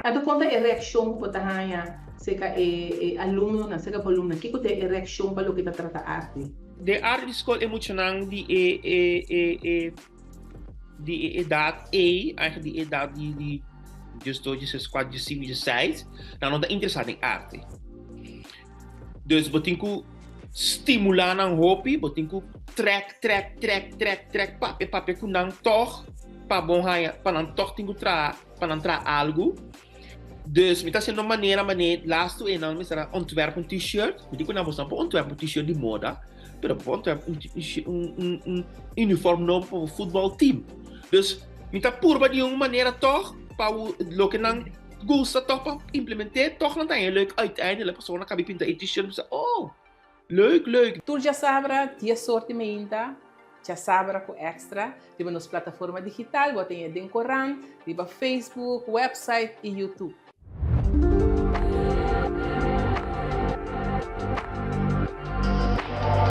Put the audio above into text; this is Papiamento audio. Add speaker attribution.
Speaker 1: Anto kon ta e reakshon ku bo ta haña serka e alumnonan, serka bo alumnonan? Kiko ta e reakshon pa loke ta trata arte?
Speaker 2: Den arte di skol e muchanan di e e e e di e edat ei, eigenlijk di edat di di diesdos, diestres, kuater, diesinku, diesseis, nan no ta interesá den arte. Dus bo tin ku stimulá nan hopi, bo tin ku trek, trek, trek, trek, trek, papia, papia ku nan tòg pa bo haña, pa nan tòg tin ku traha, pa nan traha algu. Dus mi ta hasiendo manera manera lastu einan mi mester a ontwerp un t-shirt, mi di ku nan boso no por ontwerp un t-shirt di moda, pero bo por ontwerp un un un un uniform nobo pa bo futbòl team. Dus mi ta purba di un manera tòg pa loke nan gusta tòg pa implement'é, tòg nan ta haña leuk uiteindelijk pasobra nan kabi pinta e t-shirt mi bisa oh leuk leuk.
Speaker 1: Tur djasabra dies or di meinta, djasabra ku extra, riba nos plataforma digital, bo ta haña den korant, riba Facebook, website i YouTube.